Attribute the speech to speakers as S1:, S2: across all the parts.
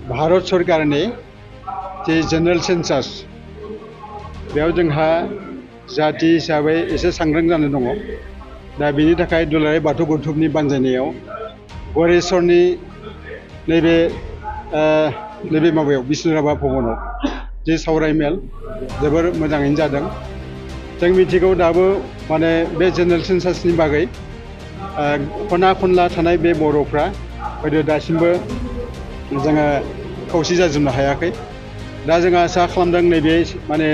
S1: भारत सरकारनि जे जेनेरेल सेन्सास बेयाव जोंहा जाति हिसाबै एसे सांग्रां जानो दङ। दा बेनि थाखाय दुलाराय बाथौ गौथुमनि बानजायनायाव गरेस्वरनि नैबे माबायाव बिष्णुराभा भवनाव जे सावराय मेल जोबोर मोजाङैनो जादों। जों मिथिगौ दाबो माने बे जेनेरेल सेन्सासनि बागै खना खनला थानाय बे बर'फ्रा हयथ' दासिमबो जोङो खौसे जाजोबनो हायाखै। दा जोंहा आसा खालामदों नैबे माने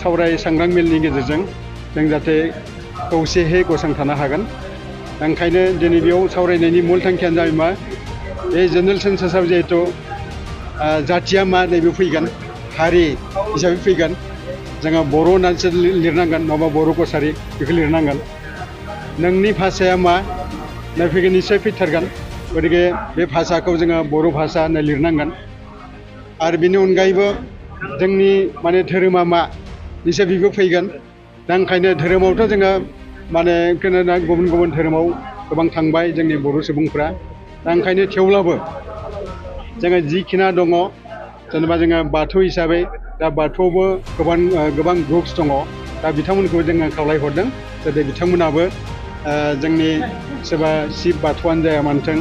S1: सावराय सांग्रां मेलनि गेजेरजों जों जाहाथे खौसेयै गसंथानो हागोन। ओंखायनो दिनै बेयाव सावरायनायनि मुल थांखियानो जाबाय मा बे जेनेरेल सेन्सासआव जिहेथु जाथिया मा नैबे फैगोन, हारि हिसाबै फैगोन। जोङो बर' होननानैसो लिरनांगोन, नङाबा बर' कसारि बेखौ लिरनांगोन। नोंनि भाषाया मा फैगोन, निस्सय फैथारगोन। गतिके बे भाषाखौ जोङो बर' भाषा होनना लिरनांगोन। आरो बेनि अनगायैबो जोंनि माने धोरोमा मा निस्सय बेबो फैगोन। दा ओंखायनो धोरोमावथ' जोङो माने गुबुन गुबुन धोरोमाव गोबां थांबाय जोंनि बर' सुबुंफ्रा। दा ओंखायनो थेवब्लाबो जोङो जिखिना दङ, जेनेबा जोङो बाथौ हिसाबै दा बाथौआवबो गोबां ग्रुप्स दङ। दा बिथांमोनखौ जोङो खावलायहरदों जाहाथे बिथांमोनाबो जोंनि सोरबा शिब बाथौआनो जाया मानोथों,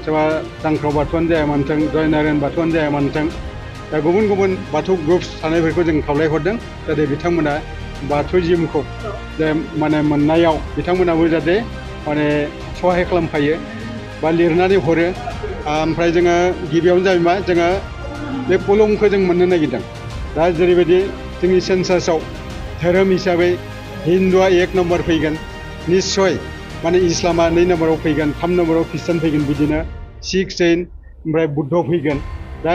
S1: सोरबा दांख्राव बाथौआनो जाया मानोथों, जयनारायण बाथौआनो जाया मानोथों, दा गुबुन गुबुन बाथौ ग्रुप्स थानायफोरखौ जों खावलायहरदों जाहाथे बिथांमोना बाथौजिमखौ जे माने मोननायाव बिथांमोनाबो जाहाथे माने सहाय खालामफायो बा लिरनानै हरो। ओमफ्राय जोङो गिबियावनो जाबाय मा जोङो बे कलमखौ जों मोननो नागिरदों। दा जेरैबायदि जोंनि सेन्सासआव धोरोम हिसाबै हिन्दुआ 1 नम्बर फैगोन, निस्सय माने इस्लामा 2 नम्बराव फैगोन, 3 नम्बराव ख्रिस्टान फैगोन, बिदिनो सिख, जैन, ओमफ्राय बुद्ध फैगोन। दा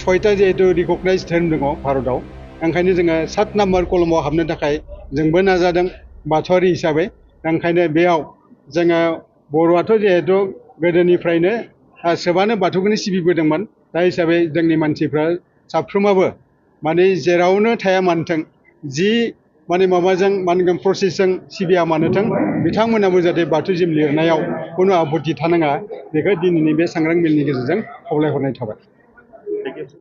S1: 6टा जिहेतु रिकगनाइज धोरोम दङ भारतआव, ओंखायनो जोङो 7 नम्बर कलमाव हाबनो थाखाय जोंबो नाजादों बाथौआरि हिसाबै। ओंखायनो बेयाव जोङो बर'आथ' जिहेतु गोदोनिफ्रायनो सोबानो बाथौखौनो सिबिबोदोंमोन। दा हिसाबै जोंनि मानसिफ्रा साफ्रोमाबो माने जेरावनो थाया मानोथों, जि माने माबाजों मा होनगोन प्रसेसजों सिबिया मानोथों, बिथांमोनाबो जाहाथे बाथौजिम लिरनायाव खुनु आपत्ति थानाङा, बेखौ दिनैनि बे सांग्रां मेलनि गेजेरजों खावलायहरनाय थाबाय।